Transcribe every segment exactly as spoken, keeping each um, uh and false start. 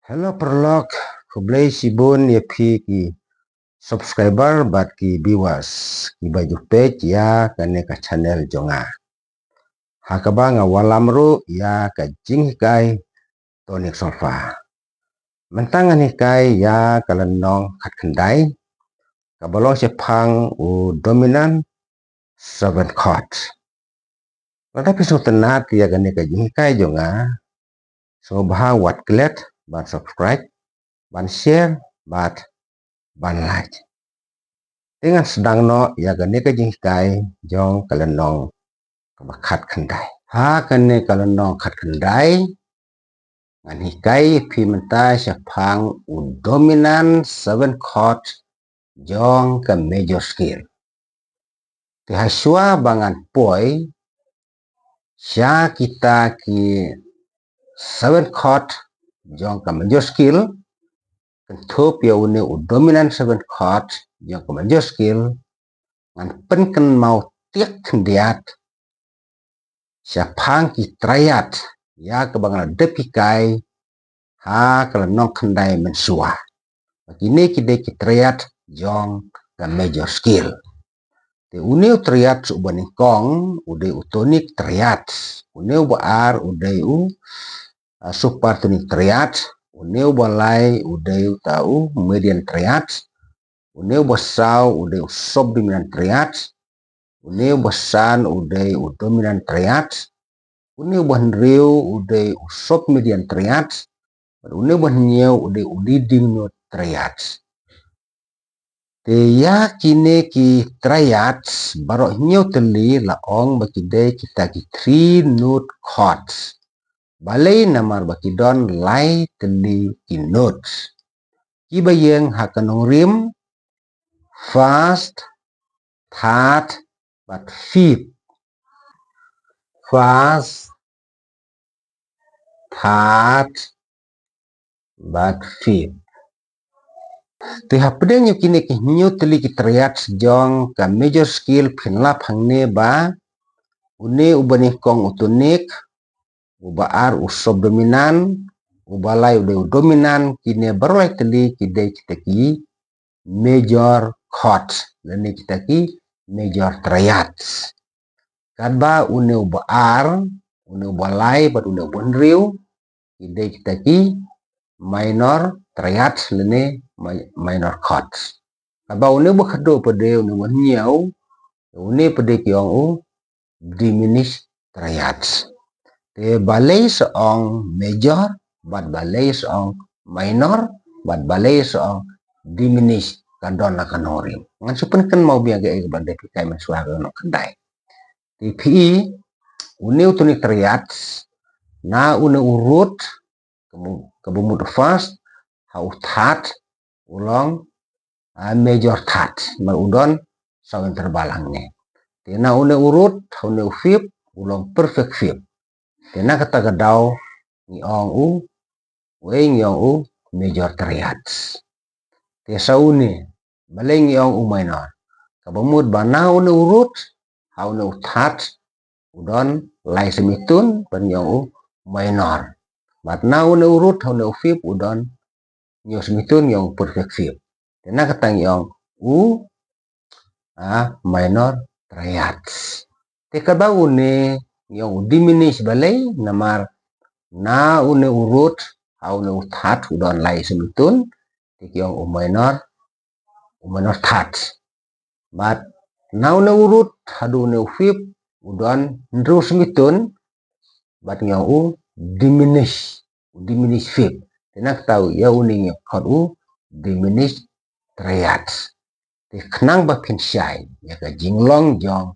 Hello paralok, khublei shibun ïa phi ki subscriber bad ki viewers kiba ju peit ïa kane ka channel jong nga. Ha kaba nga wallam ruh ïa ka jinghikai tonic solfa. Mynta ngan hikai ïa ka lynnong khatkhyndai kaba long shaphang u dominant seven chord. Lada phi sngewtynnat ïa kane ka jinghikai jong nga, sngewbha wat klet ban subscribe, ban share bad ban like. Te ngan sdang noh ïa kane ka jinghikai jong ka lynnong kaba khatkhyndai. Ha kane ka lynnong khatkhyndai ngan hikai ïa phi mynta shaphang u dominant seven chord jong ka major scale. Te ha shuwa ba ngan poi sha kita ki seven chord jong ka major scale, kynthup ïa une u dominant seven chord jong ka major scale, ngan pynkynmaw tiak khyndiat shaphang ki triad ïa kaba nga la dep hikai ha ka lynnong khyndai mynshuwa. Kine ki dei ki triad jong ka major scale. Te une u triad uba nyngkong u dei u tonic triad. Une uba ar u dei u, ah, supertonic triad. Une uba lai u dei uta u median triad. Une uba saw u dei u subdominant triad. Une uba san u dei u dominant triad. Une uba hynriew u dei u submedian triad. Bad une uba hynñiew u dei u leading note triad. Te ïa kine ki triad baroh hynñiew tylli la ong ba ki dei kita ki three note chords. Balei? Namar ba ki don lai tylli ki notes kiba ïeng ha ka nongrim, first, third bad fifth. First, third bad fifth. Te hapdeng ïa kine ki hynñiew tylli ki triad jong ka major scale phin lap hangne ba une uba nyngkong u tonic, uba ar u subdominant, uba lai u dei u dominant, kine baroh lai tylli ki dei kita ki major chords lane kita ki major triads. Katba une uba ar, une uba lai bad une uba hynriew ki dei kita ki minor triads lane mi-, minor chords. Katba une uba khadduh pat de, une uba hynñiew, une pat de ki ong u diminished triads. Te balei sa ong major bad balei sa ong minor bad balei sa ong diminished ka don la ka nongrim. Ngan shu pynkynmaw biang ïa kaei kaba dei phi hikai mynshuwa ha ka lynnong khyndai. Te phi i une u tonic triads na une u root kaba mut u first ha u third u long, ah, major third, namar u don saw interval hangne. Te na une u root ha une u fifth u long perfect fifth. Te na kata ka daw ngi ong u, u ei ngi ong u major triads. Te sa une balei ngi ong u minor? Kaba mut ba na une u root ha une u third u don lai semi tone bad ngi ong u minor. Bad na une u root ha une u fifth u don hynñiew semi tone ngi ong u perfect fifth. Te na kata ngi ong u, ah, minor triads. Te katba une ngi ong u diminished, balei? Namar na une u root ha une u third u don lai semi tone, te ki ong u minor, u minor third. Bad na une u root haduh une u fifth u don hynriew semi tone bad ngi ong u diminished, u diminished fifth. Te na kata ïa une ngi khot u diminished triads. Te khnang ba phin shai ïa ka jinglong jong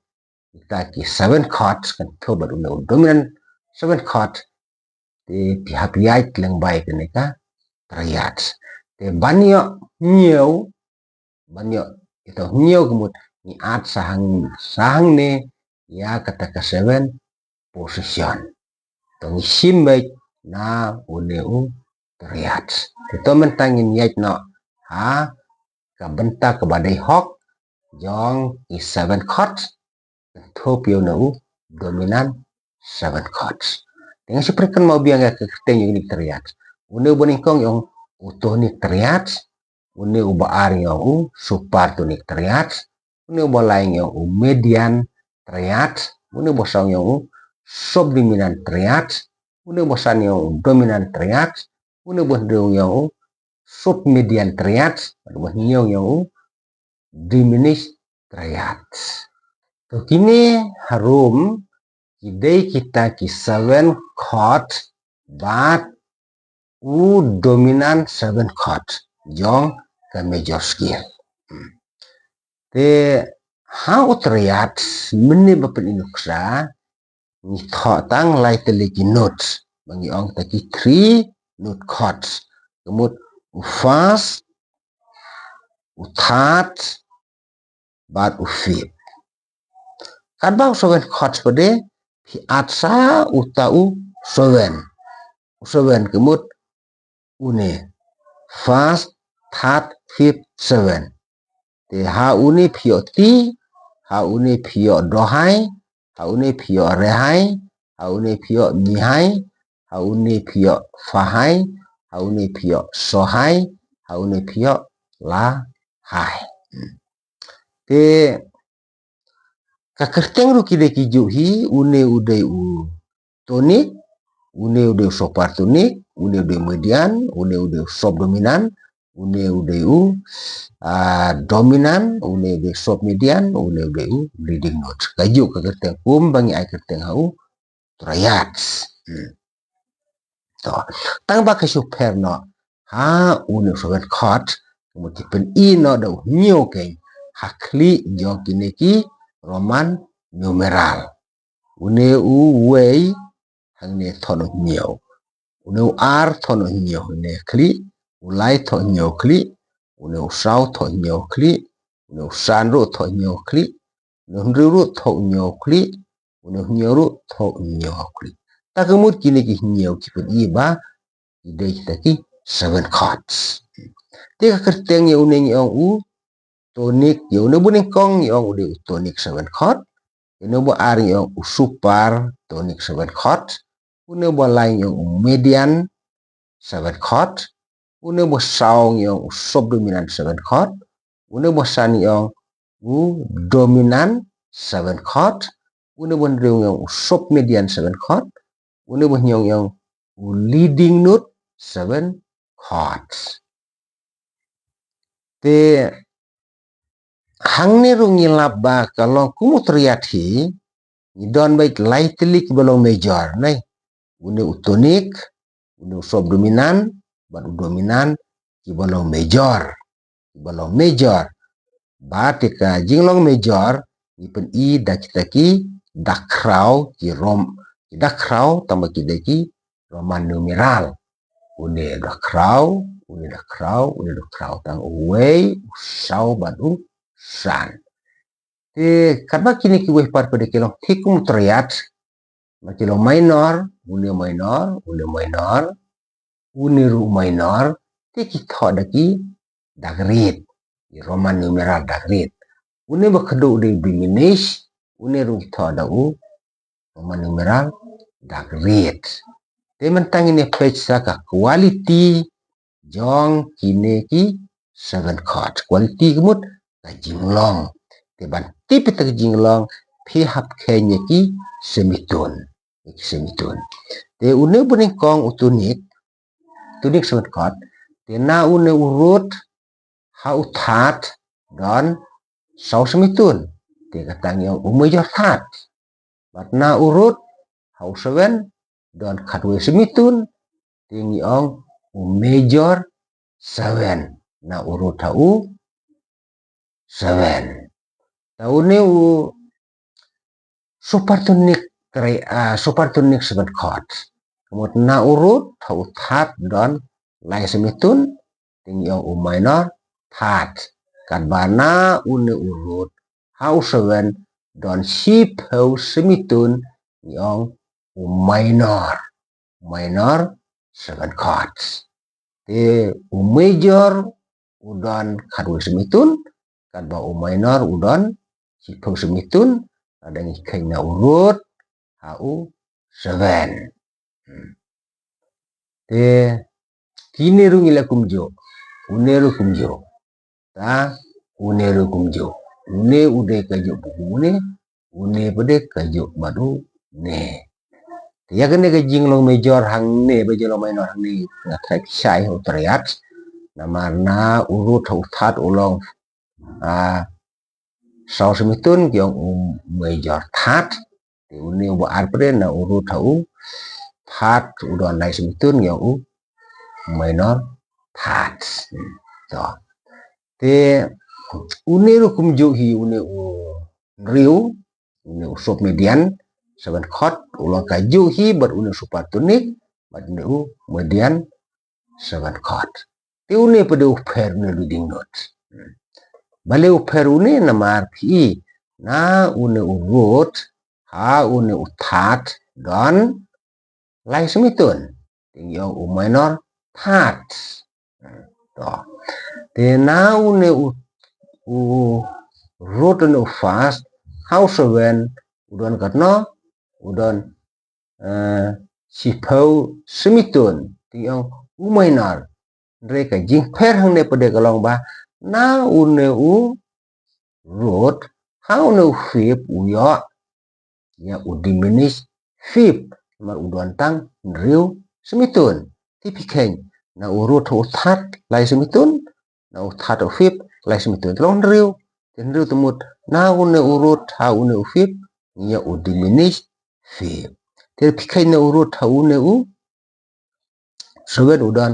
kita ki seven chords, kynthup bad une u dominant seven chord, te phi hap ïaid lyngba ïa kane ka triads. Te ban ïoh hynñiew, ban ïoh ito hynñiew ka mut ngi add sa hang, sa hangne ïa kata ka seven position. To ngi shim beit na une u triads. Te to mynta ngin ïaid noh ha ka bynta kaba dei hok jong ki seven chords, kynthup ïa une u dominant seven chords. Te ngan shu pynkynmaw biang ïa ka kyrteng jong kine ki triads. Une uba nyngkong ngi ong u tonic triad, une uba ar ngi ong u supertonic triad, une uba lai ngi ong u median triad, une uba saw ngi ong u subdominant triad, une uba san ngi ong u dominant triad, une uba hynriew ngi ong u submedian triad, une uba hynñiew ngi ong u diminished triad. To kine harum ki dei kita ki seven chord bad u dominant seven chord jong ka major scale. Hmm. Te ha u triad mynne ba pyn-i nuksa ngi thoh tang lai tylli ki notes ba ngi ong ta ki three note chords. Ka mut u first, u third bad u fifth. Katba u seven chords pat de phi add sa uta u seven. U seven ka mut une, first, third, fifth, seven. Te ha une phi ïoh ti, ha une phi ïoh dohai, ha une phi ïoh rehai, ha une phi ïoh mihai, ha une phi ïoh fahai, ha une phi ïoh sohai, ha une phi ïoh lahai. Hmm. Te ka kyrteng ruh ki dei ki juh hi, une u dei u tonic, une u dei u supertonic, une u dei u median, une u dei u subdominant, une u dei u, ah, dominant, une u dei u submedian, une u dei u leading note. Ka juh ka kyrteng kumba ngi ai kyrteng ha u triads. Hmm. To, tang ba ka shu pher noh ha une u seven chord, ka mut ki pyn-i noh da u hynñiew keiñ ha khlieh jong kine ki Roman numeral. Une u wei hangne thoh noh hynñiew. Une u ar thoh noh hynñiew hangne khlieh, u lai thoh hynñiew khlieh, une u saw thoh hynñiew khlieh, une u san ruh thoh hynñiew khlieh, une u hynriew ruh thoh hynñiew khlieh, une u hynñiew ruh thoh hynñiew khlieh. Ta ka mut kine ki hynñiew ki pyn-i ba ki dei kita ki seven chords. Te ka kyrteng ïa une ngi ong u tonic, ïa une ba nyngkong ngi ong u dei u tonic seven chord, ïa une ba ar ngi ong u supertonic seven chord, une ba lai ngi ong u median seven chord, une ba saw ngi ong u subdominant seven chord, une ba san ngi ong u dominant seven chord, une ba hynriew ngi ong u submedian seven chord, une ba hynñiew ngi ong u leading note seven chord. Te hangne ruh ngi lap ba ka long kum u triad hi, ngi don beit lai tylli kiba long major, ne? Une u tonic, une u subdominant bad u dominant, kiba long major, kiba long major. Bad te ka jinglong major ngi pyn-i da kita ki dak khraw, ki rom, ki dak khraw tang ba ki dei ki Roman numeral. Une dak khraw, une dak khraw, une dak khraw, tang uwei, u saw bad u san. Te katba kine kiwei pat pat de ki long thik kum u triad, ba ki long minor, une minor, une minor, une ruh minor, te ki thoh da ki dak rit, ki Roman numeral dak rit. Une ba khatduh u dei diminish, une ruh ki thoh da u Roman numeral dak rit. Te mynta ngin ïa peit sa ka quality jong kine ki seven chord. Quality ka mut ka jinglong. Te ban tip ïa ka jinglong phi hap kheiñ ïa ki semitone. Ïa ki semitone. Te une ba nyngkong u tonic, tonic seven chord. Te na une u root ha u third don saw semitone. Te kata ngi ong u major third. Bad na u root ha u seven don khatwei semitone. Te ngi ong u major seven. Na u root ha u seven. Ta une u supertonic tri-, ah, supertonic seven chord. Ka mut na u root ha u third don lai semitone, te ngi ong u minor third. Katba na une u root ha u seven don shiphew semitone, ngi ong u minor, minor seven chords. Te u major u don khatwei semitone, katba u minor u don shiphew semitone, lada ngi kheiñ na u root ha u seven. Hmm. Te Kine ruh ngi la kumjuh. Une ruh kumjuh. Ta, une ruh kumjuh. Une u dei kajuh bad une, une pat dei kajuh bad une. Te ïa kane ka jinglong major hangne bad jinglong minor hangne nga tharai phi shai ha u triad. Namar na u root ha u third u long, ah, saw semitun, ki ong u major third. Te une uba ar pat dei na u root ha u third u don lai semitun, ki ong u minor third. To. Te une ruh kumjuh hi une u hynriew, une u submedian seven chord, u long kajuh hi bad une u supertonic bad une u median seven chord. Te une pat dei u pher une u leading note. Balei u pher une? Namar phi i na une u root ha une u third don lai semitun. Te ngi ong u minor third. To. Te na une u, u root une u first ha u seven u don katno? U don, eh, shiphew semitun. Te ngi ong u minor. Hynrei ka jingpher hangne pat dei ka long ba na une u root ha une u fifth u ïoh ïa u diminished fifth, namar u don tang hynriew semitun. Te phi kheiñ, na u root ha u third lai semitun, na u third ha u fifth lai semitun. Te long hynriew, te hynriew te mut na une u root ha une u fifth ngi ïoh u diminished fifth. Te phi kheiñ na u root ha une u seven u don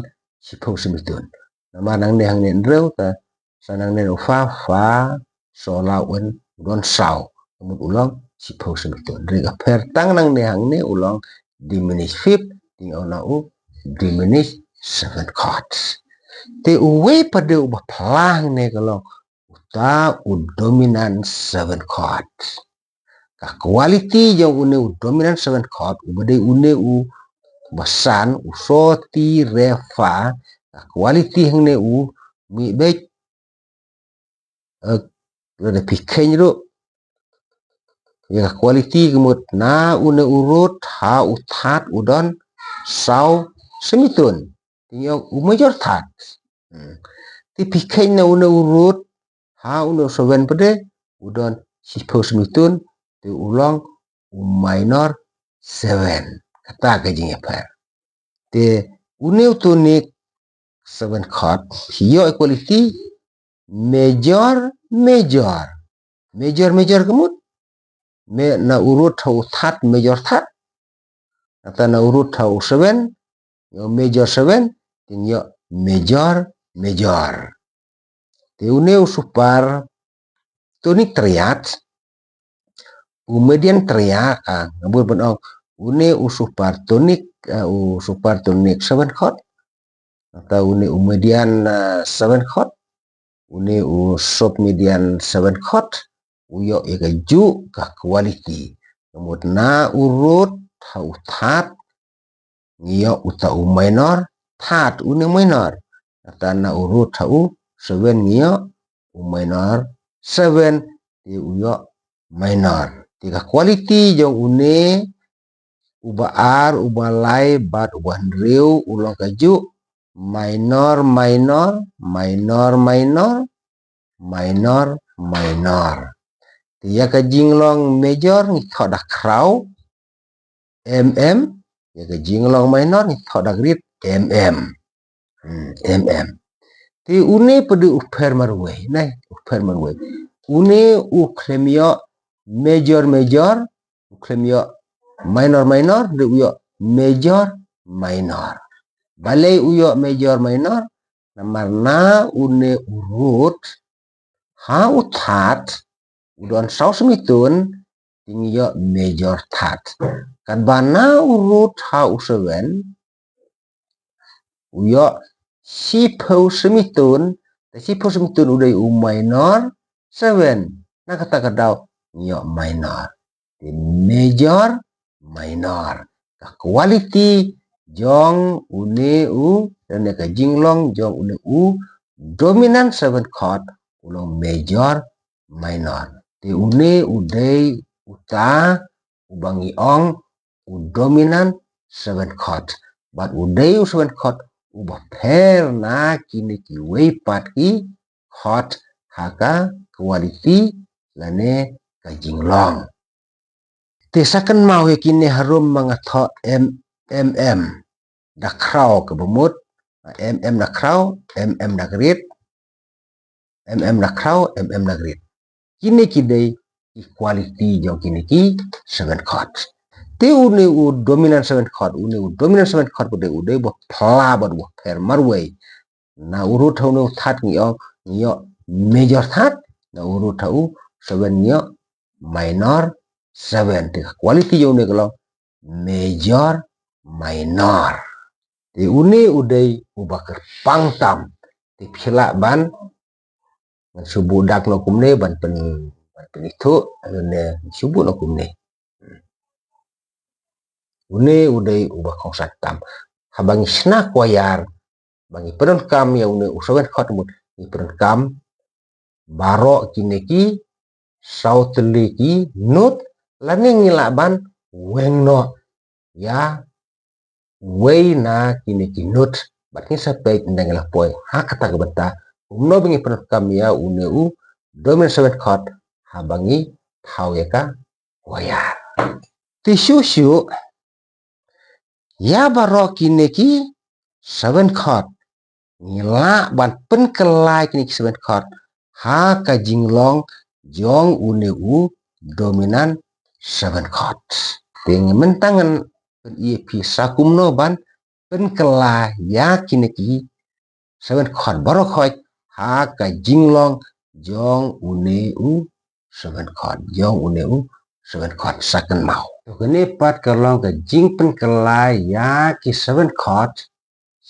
shiphew semitun. Namar nangne hangne hynriew, ta sa nangne u fa, fa, so, la, un, u don saw. Te mut u long shiphew semitun. Hynrei ka pher tang nangne hangne u long diminished fifth, te ngi ong na u diminished seven chord. Te uwei pat dei uba pla hangne ka long uta u dominant seven chord. Ka quality jong une u dominant seven chord, uba dei une u basan, u so, ti, re, fa, ka quality hangne u mih beit, eh, lada phi kheiñ ruh ïa ka quality ka mut na une u root ha u third u don saw semitun. Te ngi ong u major third. Hmm. Te phi kheiñ na une u root ha une u seven pat dei u don shiphew semitun, te u long u minor seven. Kata ka jingïapher. Te une u tonic seven chord phi ïoh quality major major. Major major ka mut, me na u root ha u third major third. Nangta na u root ha u seven, ïoh major seven, te ngi ïoh major major. Te une u supertonic triad, u median triad, ah, nga bud ban ong, une u supertonic, ah, u supertonic seven chord, nangta une u median, ah, seven chord, une u submedian seven chord, u ïoh ïa kajuh ka quality. Ka mut na u root ha u third ngi ïoh uta u minor third, une minor. Nangta na u root ha u seven ngi ïoh u minor seven, te u ïoh minor. Te ka quality jong une uba ar, uba lai bad uba hynriew u long kajuh minor minor minor minor minor minor. Te ïa ka jinglong major ngi thoh da khraw, M M, ïa ka jinglong minor ngi thoh da ka rit, M M. Hmm, M M. Te une pat dei u pher marwei, nai, u pher marwei. Une u khlem ïoh major major, u khlem ïoh minor minor, dei u ïoh major minor. Balei u ïoh major minor? Namar na une u root ha u third u don saw semitun, te ngi ïoh major third. Katba na u root ha u seven u ïoh shiphew semitun, te shiphew semitun u dei u minor seven. Na kata ka daw ngi ïoh minor. Te major minor. Ka quality jong une u, lane ka jinglong jong une u dominant seven chord u long major minor. Te une u dei uta uba ngi ong u dominant seven chord. Bad u dei u seven chord uba pher na kine kiwei pat ki chord ha ka quality lane ka jinglong. Te sa kynmaw ïa kine harum ma nga thoh M M M da khraw kaba mut, M M da khraw, M M da krit, M M da khraw, M M da krit. Kine ki dei ki quality jong kine ki seven chord. Te une u dominant seven chord, une u dominant seven chord u dei, u dei uba pla bad uba pher marwei. Na u root ha une u third ngi ïoh, ngi ïoh major third, na u root ha u seven ngi ïoh minor seven. Te ka quality jong une ka long major minor. Te une u dei uba kyrpang tam. Te phi lah ban, ngan shu buh dak noh kumne ban pyn, ban pynithuh, une shu buh noh kumne. Une u dei uba kongsan tam. Haba ngi shna choir, ba ngi pyndonkam ïa une u seven chord mut, ngi pyndonkam baroh kine ki saw tylli ki note, lane ngi lah ban weng noh ïa wei na kine ki note. Bad ngin sa peit ynda ngi la poi ha kata ka bynta kumno ba ngi pyndonkam ïa une u dominant seven chord haba ngi thaw ïa ka choir. Te shuh shuh ïa baroh kine ki seven chord, ngi lah ban pynkylla ïa kine ki seven chord ha ka jinglong jong une u dominant seven chord. Te ngi mynta ngan pyni ïa phi sa kumno ban pynkylla ïa kine ki seven chord baroh khoit ha ka jinglong jong une u seven chord, jong une u seven chord. Sa kynmaw, to kane pat ka long ka jingpynkylla ïa ki seven chord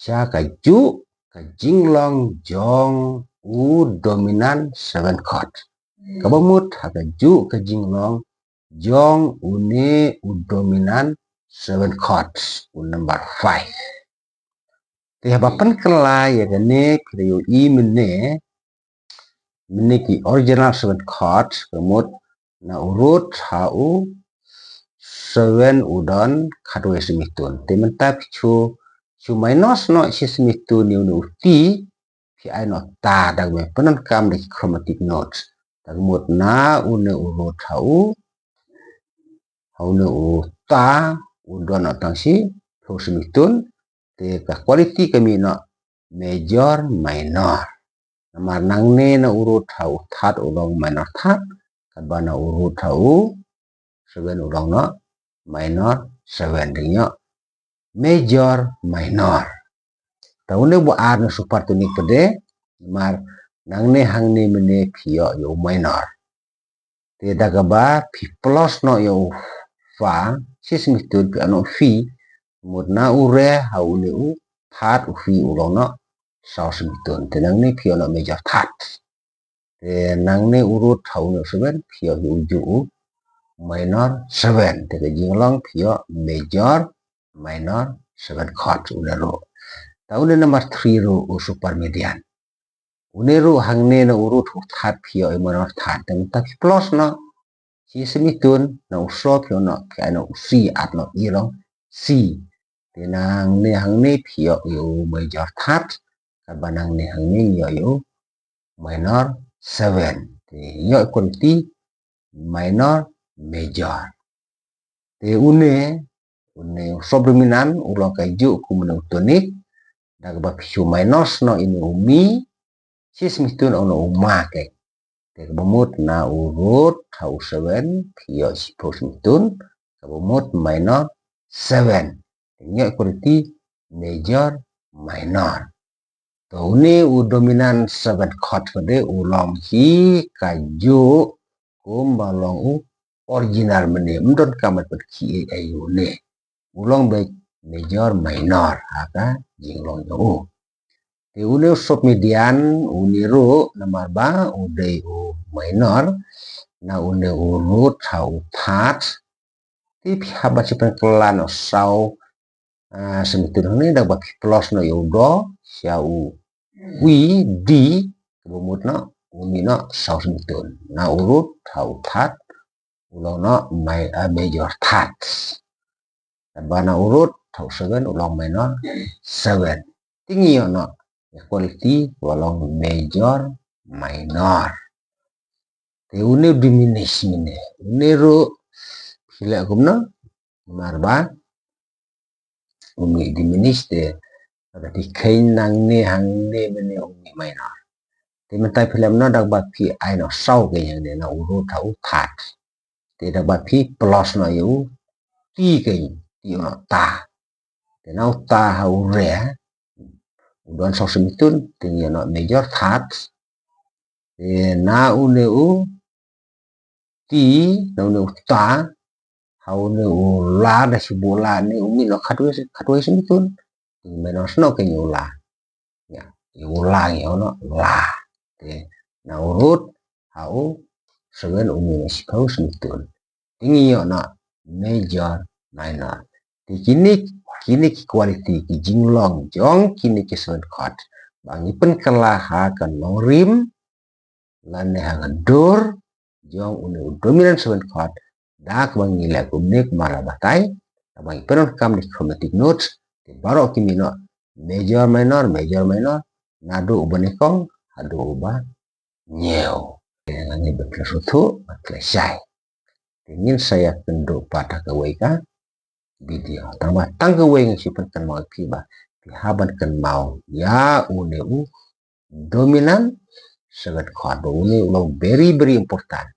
sha kajuh ka jinglong jong u dominant seven chord. Kaba mut ha kajuh ka jinglong jong une u dominant seven chord, u number five. Te haba pynkylla ïa kane phi la ïohi mynne, mynne ki original seven chord, ka mut na u root ha u seven u don khatwei semitun. Te mynta phi shu, shu minus noh shi semitun ïa une u T, phi ai noh ta da kaba pyndonkam da ki chromatic notes. Da ka mut na une u root ha u, ha une u ta u don noh tang shiphew semitun, te ka quality ka mih noh major minor. Namar nangne na u root ha u third u long minor third, katba na u root ha u seven u long noh minor seven, dang ïoh major minor. Ta une u ba ar na supertonic pat de, namar nangne hangne mynne phi ïoh ïa u minor. Te da kaba phi plus noh ïa u fa, shi semitun phi ai noh u fi, mut na u re ha une u third u fi u long noh saw semitun. Te nangne phi ïoh noh major third. Te nangne u root ha une u seven phi ïoh hi u juh u minor seven. Te ka jinglong phi ïoh major minor seven chord une ruh. Ta une number three ruh u super median. Une ruh hangne na u root u third phi ïoh u minor third. Te mynta phi plus noh shi semitun, na u so phi ïoh noh, phi ai noh u si, add noh i long si. Te nangne hangne phi ïoh ïa u major third, katba nangne hangne ngi ïoh ïa u minor seven. Te ïoh quality minor major. Te une, une u subdominant u long kajuh kum une u tonic, da kaba phi shu minus noh ine u mi, shi semitun u noh u ma keiñ. Te kaba mut na u root ha u seven phi ïoh shiphew semitun, kaba mut minor seven. Te ïoh quality major minor. To une u dominant seven chord pat de u long hi kajuh kumba long u original mynne, ym don ka mat pat ki ei ei une. U long beit major minor ha ka jinglong jong u. Te une u submedian une ruh namar ba u dei u minor, na une u root ha u third. Te phi hap ban shu pynkylla noh saw, ah, semitun hangne da kaba phi plus noh ïa u do sha u wi D, kaba mut noh u mih noh saw semitun. Na u root ha u third u long noh ma-, ah, major third. Katba na u root ha u seven u long minor seven. Te ngi ïoh noh ïa quality ba long major minor. Te une u diminish mynne, une ruh phi leh kumno? Namar ba u mih diminish te, lada phi kheiñ nangne hangne mynne u mih minor. Te mynta phi leh kumno? Da kaba phi ai noh saw keiñ hangne na u root ha u third. Te da kaba phi plus noh ïa u T keiñ, T ïoh noh ta. Te na u ta ha u re, u don saw smitul, te ngi ïoh noh major third. Te na une u T, na une u ta, ha une u la, da shi bu la ne u mih noh khatwei, khatwei smitul. Te ngi minus noh keiñ ïa u la. Ïa, ïa u la ngi ïoh noh la. Te na u root ha u seven u mih noh shiphew smitul. Te ngi ïoh noh major minor. Te kine, kine ki quality, ki jinglong jong kine ki seven chord ba ngi pynkylla ha ka nongrim lane ha ka dur jong une u dominant seven chord. Da kaba ngi leh kumne, kumba la batai, kaba ngi pyndonkam da ki chromatic notes, te baroh ki mih noh major minor, major minor, naduh uba nyngkong haduh uba hynñiew. Te ngan ïa ban kren sngewthuh, ban kren shai. Te ngin sa ïakynduh pat ha kawei ka video. Tang ba tang kawei ngan shu pynkynmaw ïa phi ba phi hap ban kynmaw ïa une u dominant seven chord, ba une u long very, very important.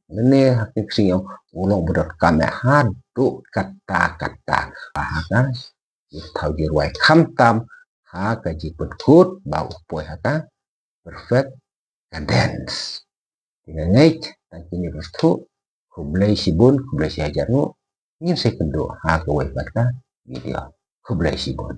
Une ha ka ksing ïong u long ba donkam ïa haduh katta katta. Ba ha ka jingthaw jingrwai, khamtam ha ka jingpynkut ba u poi ha ka perfect cadence. Te nga ngeit tang kine ki sngewthuh. Khublei shibun, khublei shihajar nguh. Ngin sa ïakynduh ha kawei pat ka video. Khublei shibun.